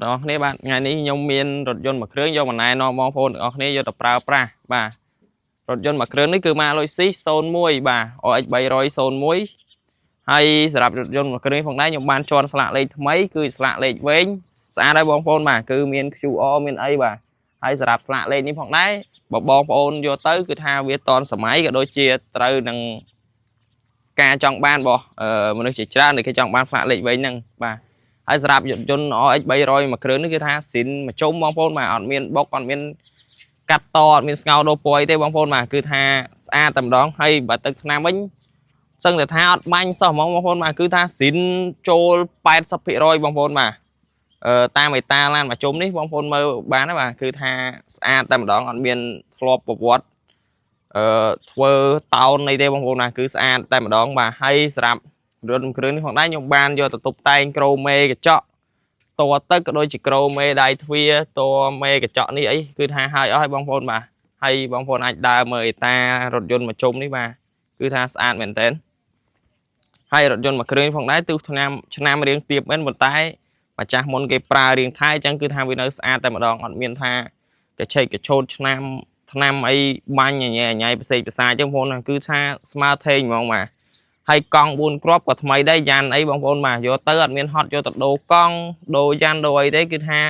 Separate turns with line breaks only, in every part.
ទាំងអស់គ្នាបាទថ្ងៃនេះខ្ញុំមានរថយន្តមួយគ្រឿងយកមកណែនាំបងប្អូនទាំងអស់គ្នាយកទៅប្រើប្រាស់បាទរថយន្តមួយគ្រឿងនេះគឺម៉ាក Lexus 01បាទ RX 301ហើយសម្រាប់រថយន្តមួយគ្រឿងនេះផងដែរខ្ញុំបានជាន់ស្លាកលេខថ្មីគឺស្លាកលេខវែងស្អាតហើយបងប្អូនបាទគឺមាន QR មានអីបាទហើយសម្រាប់ស្លាកលេខនេះផងដែរបើបងប្អូនយកទៅគឺថាវាតនសម័យក៏ដូចជាត្រូវនឹងការចង់បានរបស់មនុស្សជាច្រើនដែលគេចង់បានស្លាកលេខវែងហ្នឹងបាទ ហើយសម្រាប់យន្ត RX 300មួយគ្រឿងនេះគឺថាស៊ីនមួយជុំបងប្អូនបាទអត់មានបុកអត់មានកាត់តអត់មានស្ងោរដូរពណ៌អីទេបងប្អូនបាទគឺថាស្អាតតែម្ដងហើយបើទឹកថ្នាំវិញសឹងតែថាអត់បាញ់សោះហ្មងបងប្អូនបាទគឺថាស៊ីនចូល80%បងប្អូនបាទអឺតាមឯតាឡានមួយជុំនេះបងប្អូនមើលបានណាបាទគឺថាស្អាតតែម្ដងអត់មានធ្លាប់ប្រវត្តិអឺធ្វើតោនអីទេបងប្អូនណាគឺស្អាតតែម្ដងបាទហើយសម្រាប់រថមួយគ្រឿងនេះផងដែរខ្ញុំបានយកទៅតុបតែងក្រូមេកញ្ចក់ តទឹកក៏ដូចជាក្រូមេដៃទ្វារតមេកញ្ចក់នេះអីគឺថាហើយអស់ហើយបងប្អូនបាទហើយបងប្អូនអាចដើរមើលអេតារថយន្តមួយជុំនេះបាទគឺថាស្អាតមែនតើហើយរថយន្តមួយគ្រឿងនេះផងដែរទិសឆ្នាំឆ្នាំរៀងទៀបមែនប៉ុន្តែម្ចាស់មុនគេប្រើរៀងថែអញ្ចឹងគឺថាវានៅស្អាតតែម្ដងអត់មានថាកឆេកកឆូតឆ្នាំឆ្នាំអីបាញ់ញញែញ៉ៃផ្សេងផ្សាអញ្ចឹងបងប្អូនណាគឺថាស្មើថេងហ្មងបាទ ហើយកង់4គ្រាប់ក៏ថ្មីដែរយ៉ាន់អីបងប្អូនបាទយកទៅអត់មានហត់យកទៅដូរកង់ដូរយ៉ាន់ដូរអីទេគឺថា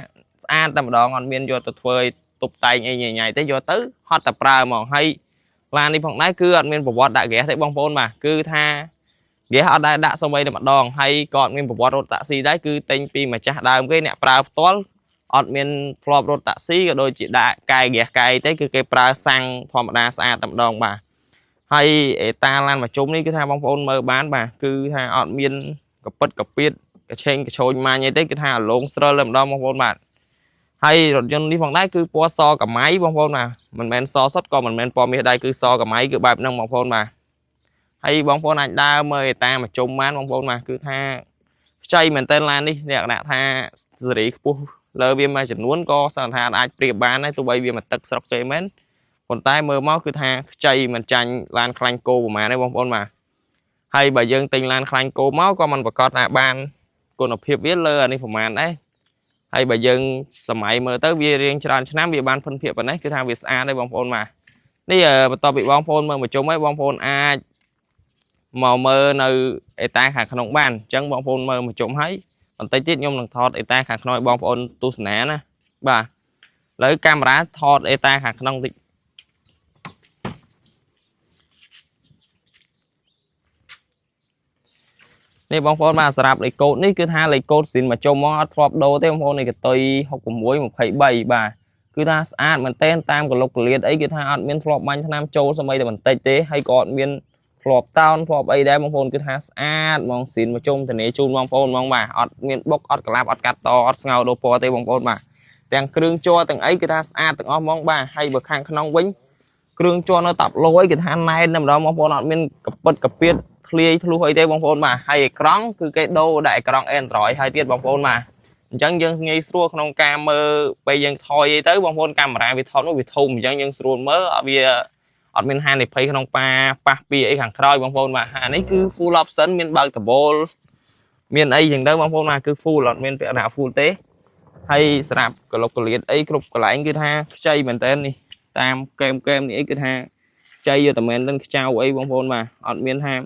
ស្អាតតែម្ដងអត់មានយកទៅធ្វើឲ្យតុបតែងអីញ៉ៃៗទេយកទៅហត់តែប្រើហ្មងហើយឡាននេះផងដែរគឺអត់មានប្រវត្តិដាក់ហ្គាសទេបងប្អូនបាទគឺថាហ្គាសអត់ដែលដាក់សូម្បីតែម្ដងហើយក៏អត់មានប្រវត្តិរត់តាក់ស៊ីដែរគឺទិញពីម្ចាស់ដើមគេអ្នកប្រើផ្ទាល់អត់មានធ្លាប់រត់តាក់ស៊ីក៏ដូចជាដាក់កែហ្គាសកែអីទេគឺគេប្រើសាំងធម្មតាស្អាតតែម្ដងបាទ ហើយអេតាឡានមួយជុំនេះគឺថាបងប្អូនមើលបានបាទគឺថាអត់មានកពិតកពៀតកឆេងកឆូញម៉ាញអីទេគឺថាអាឡងស្រិលតែម្ដងបងប្អូនបាទហើយរថយន្តនេះផងដែរគឺពណ៌សកម្ៃបងប្អូនបាទមិនមែនសសុទ្ធក៏មិនមែនពណ៌មាសដែរគឺសកម្ៃគឺបែបហ្នឹងបងប្អូនបាទហើយបងប្អូនអាចដើរមើលអេតាមួយជុំបានបងប្អូនបាទគឺថាខ្ចីមែនតើឡាននេះលក្ខណៈថាសេរីខ្ពស់លើវាមួយចំនួនក៏សន្និដ្ឋានអាចប្រៀបបានដែរទោះបីវាមកទឹកស្រុកគេមែន ប៉ុន្តែមើលមកគឺថាខ្ចីមិនចាញ់ឡានខ្លាញ់គោប្រហែលទេបងប្អូនបាទហើយបើយើងទិញឡានខ្លាញ់គោមកក៏មិនប្រកាសថាបានគុណភាពវាលើអានេះប្រហែលដែរហើយបើយើងសម័យមើលទៅវារៀងច្រើនឆ្នាំវាបានភិនភាពប៉ុណ្ណេះគឺថាវាស្អាតទេបងប្អូនបាទនេះបន្ទាប់ពីបងប្អូនមើលមកជុំហើយបងប្អូនអាចមកមើលនៅអេតាខាងក្នុងបានអញ្ចឹងបងប្អូនមើលមកជុំហើយបន្តិចទៀតខ្ញុំនឹងថតអេតាខាងក្នុងឲ្យបងប្អូនទស្សនាណាបាទឥឡូវកាមេរ៉ាថតអេតាខាងក្នុងតិច នេះបងប្អូនបាទសម្រាប់លេខកូដនេះគឺថាលេខកូដស៊ីនមកជុំមកអត់ធ្លាប់ដូរទេបងប្អូននេះកតុយ66 23បាទគឺថាស្អាតមែនទែនតាមកលុកកលៀតអីគឺថាអត់មានធ្លាប់បាញ់ថ្នាំចូលសម្បីតែបន្តិចទេហើយក៏អត់មានធ្លាប់តោនធ្លាប់អីដែរបងប្អូនគឺថាស្អាតហ្មងស៊ីនមកជុំធានាជូនបងប្អូនហ្មងបាទអត់មានបុកអត់ក្លាប់អត់កាត់តអត់ស្ងោរដូរពណ៌ទេបងប្អូនបាទទាំងគ្រឿងជ័រទាំងអីគឺថាស្អាតទាំងអស់ហ្មងបាទហើយបើខាងក្នុងវិញ គ្រឿងជ័រនៅតាប់លយគេថាណែនតែម្ដងបងប្អូនអត់មានកពិតកពៀតធ្លាយធ្លុះអីទេបងប្អូនបាទហើយអេក្រង់គឺគេដូរដាក់អេក្រង់ Android ហើយទៀតបងប្អូនបាទអញ្ចឹងយើងងាយស្រួលក្នុងការមើលពេលយើងថយអីទៅបងប្អូនកាមេរ៉ាវាថតនោះវាធំអញ្ចឹងយើងស្រួលមើលអត់វាអត់មានហានិភ័យក្នុងប៉ាប៉ះពីអីខាងក្រោយបងប្អូនបាទអានេះគឺ full option មានបើកដបូលមានអីចឹងទៅបងប្អូនបាទគឺ full អត់មានពាក្យថា full ទេហើយសម្រាប់កលុកកលៀតអីគ្រប់កន្លែងគឺថាខ្ចីមែនតើនេះ តាមកែមកែមនេះអីគឺថាខ្ចីយកតែមែនទែនខ្ចៅអីបងប្អូនបាទអត់មានថានិ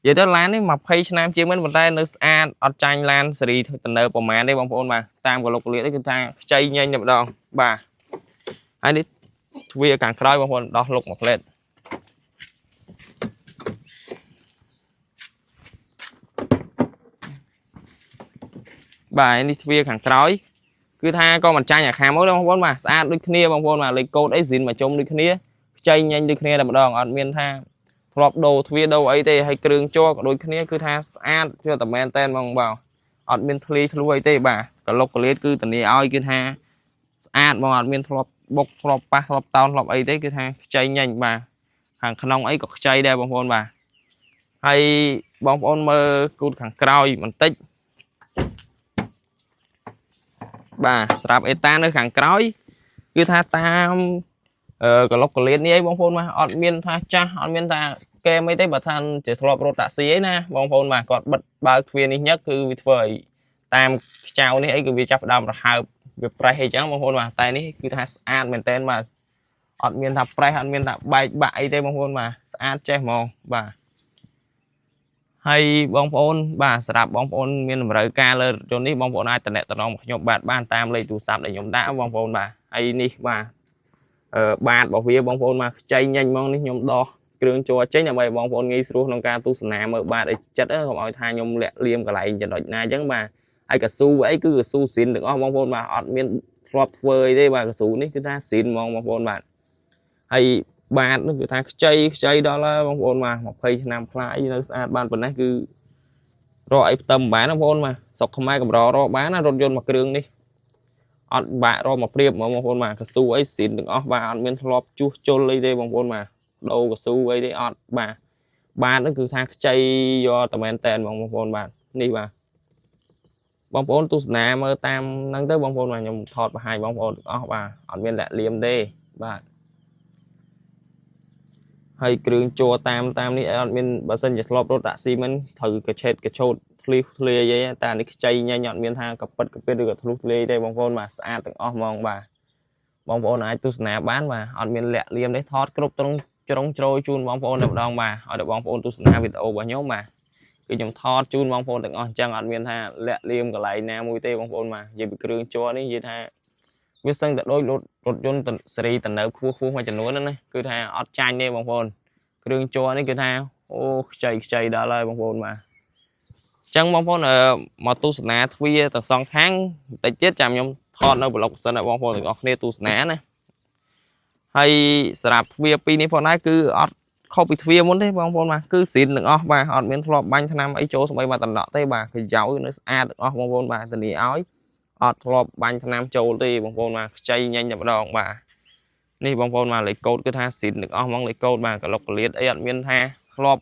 យាយទៅឡាននេះ20ឆ្នាំជាងមែនប៉ុន្តែនៅស្អាតអត់ចាញ់ឡានសេរីទំនើបប្រហែលទេបងប្អូនបាទតាមកលុកកលៀតនេះគឺថាខ្ចីញញតែម្ដងបាទហើយនេះទ្វារខាងក្រោយបងប្អូនដោះលុកមួយផ្លែតបាទនេះទ្វារខាងក្រោយគឺថាក៏មិនចាញ់អាខាងមកទេបងប្អូនបាទស្អាតដូចគ្នាបងប្អូនបាទលេខកូដអីស៊ីនមកជុំដូចគ្នាខ្ចីញញដូចគ្នាតែម្ដងអត់មានថាធ្លាប់ដូរទ្វារដូរអីទេហើយគ្រឿងជ័រក៏ដូចគ្នាគឺថាស្អាតគឺតែមែនតែនហ្មងបាទអត់មានធ្លីធ្លួយអីទេបាទកលុកកលៀតគឺធានាឲ្យគឺថាស្អាតហ្មងអត់មានធ្លាប់បុកធ្លាប់ប៉ះធ្លាប់តោនធ្លាប់អីទេគឺថាខ្ចីញញបាទខាងក្នុងអីក៏ខ្ចីដែរបងប្អូនបាទហើយបងប្អូនមើលគូតខាងក្រោយបន្តិចបាទសម្រាប់អេតានៅខាងក្រោយគឺថាតាមកលុកកលៀតនេះអីបងប្អូនបាទអត់មានថាចាស់អត់មានថាកែមអីទេបើថាជាធ្លាប់រត់តាក់ស៊ីអីណាបងប្អូនបាទគាត់បិទបើកទ្វារនេះញឹកគឺវាធ្វើឲ្យ តាមខ្ចៅនេះអីគឺវាចាប់ផ្ដើមរហើបវាប្រេះអីចឹងបងប្អូនបាទតែនេះគឺថាស្អាតមែនតើបាទអត់មានថាប្រេះអត់មានថាបែកបាក់អីទេបងប្អូនបាទស្អាតចេះហ្មងបាទហើយបងប្អូនបាទសម្រាប់បងប្អូនមានតម្រូវការលើរថយន្តនេះបងប្អូនអាចតំណតំណងមកខ្ញុំបាទបានតាមលេខទូរស័ព្ទដែលខ្ញុំដាក់បងប្អូនបាទហើយនេះបាទអឺបាតរបស់វាបងប្អូនបាទខ្ចីញញហ្មងនេះខ្ញុំដោះគ្រឿងជ័រចេញដើម្បីបងប្អូនងាយស្រួលក្នុងការទស្សនាមើលបាតឲ្យចិត្តកុំឲ្យថាខ្ញុំលាក់លៀមកន្លែងចំណុចណាអញ្ចឹងបាទហើយកស៊ូអីគឺកស៊ូស៊ីនទាំងអស់បងប្អូនបាទអត់មានធ្លាប់ធ្វើអីទេបាទកស៊ូនេះគឺថាស៊ីនហ្មងបងប្អូនបាទហើយបាតនោះគឺថាខ្ចីខ្ចីដល់ហើយបងប្អូនបាទ20ឆ្នាំផ្លាយនៅស្អាតបានប៉ុណ្ណេះគឺរកអីផ្ទឹមមិនបានបងប្អូនបាទស្រុកខ្មែរកម្ររកបានណារថយន្តមួយគ្រឿងនេះអត់បាក់រកមកប្រៀបហ្មងបងប្អូនបាទកស៊ូអីស៊ីនទាំងអស់បាទអត់មានធ្លាប់ជួសជុលអីទេបងប្អូនបាទដូរកស៊ូអីទេអត់បាទបាទនោះគឺថាខ្ចីយកតែមែនតែនហ្មងបងប្អូនបាទនេះបាទបងប្អូនទស្សនាមើលតាមហ្នឹងទៅបងប្អូនបាទខ្ញុំថតបង្ហាញបងប្អូនទាំងអស់បាទអត់មានលាក់លៀមទេបាទហើយគ្រឿងជ័រតាមតាមនេះអត់មានបើសិនជាធ្លាប់រត់តាក់ស៊ីមិនត្រូវកឆេតកឆូតធ្លីធ្លាយអីតែនេះខ្ចីញញអត់មានថាកពិតកពិតឬក៏ធ្លុះធ្លាយទេបងប្អូនបាទស្អាតទាំងអស់ហ្មងបាទបងប្អូនអាចទស្សនាបានបាទអត់មានលាក់លៀមទេថតគ្រប់ត្រង់ជ្រុងជ្រោយជូនបងប្អូនតែម្ដងបាទឲ្យតែបងប្អូនទស្សនាវីដេអូរបស់ខ្ញុំបាទគឺខ្ញុំថតជូនបងប្អូនទាំងអស់អញ្ចឹងអត់មានថាលាក់លៀមកន្លែងណាមួយទេបងប្អូនបាទនិយាយពីគ្រឿងជ័រនេះនិយាយថាវាសឹងតែដូចរថយន្តសេរីតំណើបខ្ពស់ខ្ពស់មួយចំនួនហ្នឹងណាគឺថាអត់ចាញ់ទេបងប្អូនគ្រឿងជ័រនេះគឺថាអូខ្ចីខ្ចីដល់ហើយបងប្អូនបាទអញ្ចឹងបងប្អូនមកទស្សនាទ្វារទាំងសងខាងបន្តិចទៀតចាំខ្ញុំថតនៅប្លុកសិនឲ្យបងប្អូនទាំងអស់គ្នាទស្សនាណាហើយសម្រាប់ទ្វារពីរនេះផងដែរគឺអត់ខុសពីទ្វារមុនទេបងប្អូនបាទគឺស៊ីនទាំងអស់បាទអត់មានធ្លាប់បាញ់ថ្នាំអីចូលស្បីមកតំណក់ទេបាទក្រយ៉ៅនៅស្អាតទាំងអស់បងប្អូនបាទធានាឲ្យអត់ធ្លាប់បាញ់ថ្នាំចូលទេបងប្អូនបាទខ្ចីញញតែម្ដងបាទនេះបងប្អូនបាទលេខកូដគឺថាស៊ីនទាំងអស់ហ្មងលេខកូដបាទកលុកកលៀតអីអត់មានថាធ្លាប់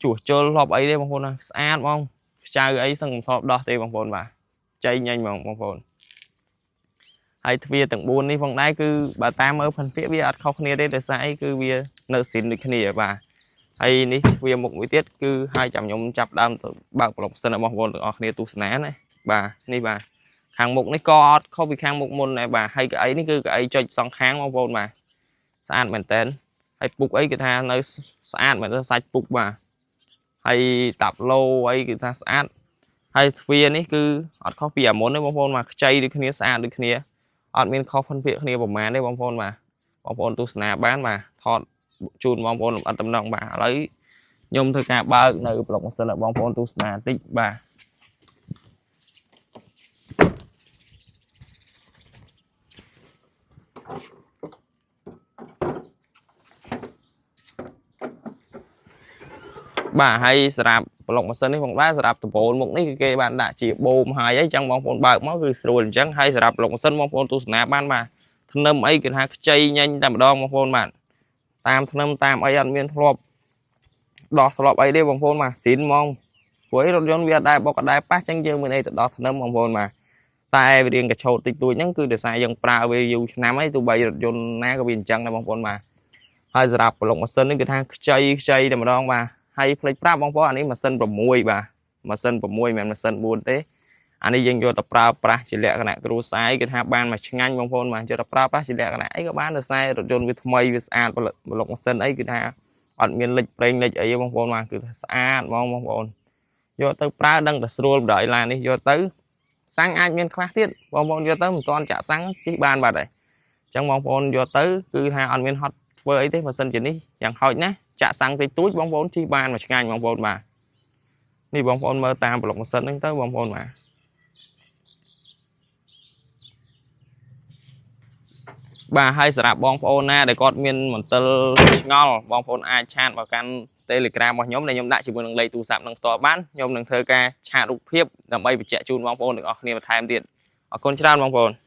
ជួសជុលធ្លាប់អីទេបងប្អូនណាស្អាតហ្មងខ្ចៅអីសឹងមិនធ្លាប់ដោះទេបងប្អូនបាទខ្ចីញញហ្មងបងប្អូនហើយទ្វារទាំង4នេះផងដែរគឺបើតាមមើលផិនភាគវាអត់ខុសគ្នាទេដោយសារអីគឺវានៅស៊ីនដូចគ្នាបាទហើយនេះទ្វារមុខមួយទៀតគឺហើយចាំខ្ញុំចាប់ដើមទៅបើកប្លុកសិនឲ្យបងប្អូនទាំងអស់គ្នាទស្សនាណាបាទនេះបាទខាងមុខនេះក៏អត់ខុសពីខាងមុខមុនដែរបាទហើយកៅអីនេះគឺកៅអីចុចសងខាងបងប្អូនបាទស្អាតមែនតើហើយពុកអីគឺថានៅស្អាតមែនតើសាច់ពុកបាទហើយតាប់ឡូអីគឺថាស្អាតហើយទ្វារនេះគឺអត់ខុសពីអាមុនទេបងប្អូនបាទខ្ចីដូចគ្នាស្អាតដូចគ្នាអត់មានខុសផិនភាគគ្នាប្រហែលទេបងប្អូនបាទបងប្អូនទស្សនាបានបាទថតជូនបងប្អូនលម្អិតតំណងបាទឥឡូវខ្ញុំធ្វើការបើកនៅប្លុកម៉ាស៊ីនឲ្យបងប្អូនទស្សនាបន្តិចបាទបាទហើយសម្រាប់ប្លុកម៉ាស៊ីននេះផងដែរសម្រាប់ដំបូលមុខនេះគឺគេបានដាក់ជាបូមហើយអីចឹងបងប្អូនបើកមកគឺស្រួលអញ្ចឹងហើយសម្រាប់ប្លុកម៉ាស៊ីនបងប្អូនទស្សនាបានបាទធ្នឹមអីគឺថាខ្ចីញញតែម្ដងបងប្អូនបាទតាមធ្នឹមតាមអីអត់មានធ្លាប់ដោះធ្លាប់អីទេបងប្អូនបាទស៊ីនហ្មងព្រោះអីរថយន្តវាអត់ដែរបុកអត់ដែរប៉ះចឹងយើងមានអីទៅដោះធ្នឹមបងប្អូនបាទតែវារៀងកញ្ឆោតតិចតួចហ្នឹងគឺដោយសារយើងប្រើវាយូរឆ្នាំហើយទោះបីរថយន្តណាក៏វាអញ្ចឹងដែរបងប្អូនបាទហើយសម្រាប់ប្លុកម៉ាស៊ីននេះគឺថាខ្ចីខ្ចីតែម្ដងបាទហើយផ្លេចប្រាប់បងប្អូនអានេះម៉ាស៊ីន6បាទម៉ាស៊ីន6មិនមែនម៉ាស៊ីន4ទេអានេះយើងយកទៅប្រើប្រាស់ជាលក្ខណៈគ្រួសារគឺថាបានមកឆ្ងាញ់បងប្អូនបាទយកទៅប្រើប្រាស់ជាលក្ខណៈអីក៏បានដោយសាររថយន្តវាថ្មីវាស្អាតប្លុកម៉ាស៊ីនអីគឺថាអត់មានលិចប្រេងលិចអីទេបងប្អូនបាទគឺថាស្អាតហ្មងបងប្អូនយកទៅប្រើដឹងតែស្រួលបណ្ដោយឡាននេះយកទៅសាំងអាចមានខ្លះទៀតបងប្អូនយកទៅមិនទាន់ចាក់សាំងជិះបានបាត់ហើយអញ្ចឹងបងប្អូនយកទៅគឺថាអត់មានហត់ធ្វើអីទេបើសិនជានេះយ៉ាងហោចណាស់ចាក់សាំងតិចតួចបងប្អូនជិះបានមួយឆ្ងាញ់បងប្អូនបាទនេះបងប្អូនមើលតាមប្លុកម៉ាស៊ីនហ្នឹងទៅបងប្អូនបាទបាទហើយសម្រាប់បងប្អូនណាដែលគាត់មានមន្ទិលឆ្ងល់បងប្អូនអាច chat មកកាន់ Telegram របស់ខ្ញុំដែលខ្ញុំដាក់ជាមួយនឹងលេខទូរស័ព្ទនឹងផ្ទាល់បានខ្ញុំនឹងធ្វើការ chat រូបភាពដើម្បីបញ្ជាក់ជូនបងប្អូនទាំងអស់គ្នាបន្ថែមទៀតអរគុណច្រើនបងប្អូន។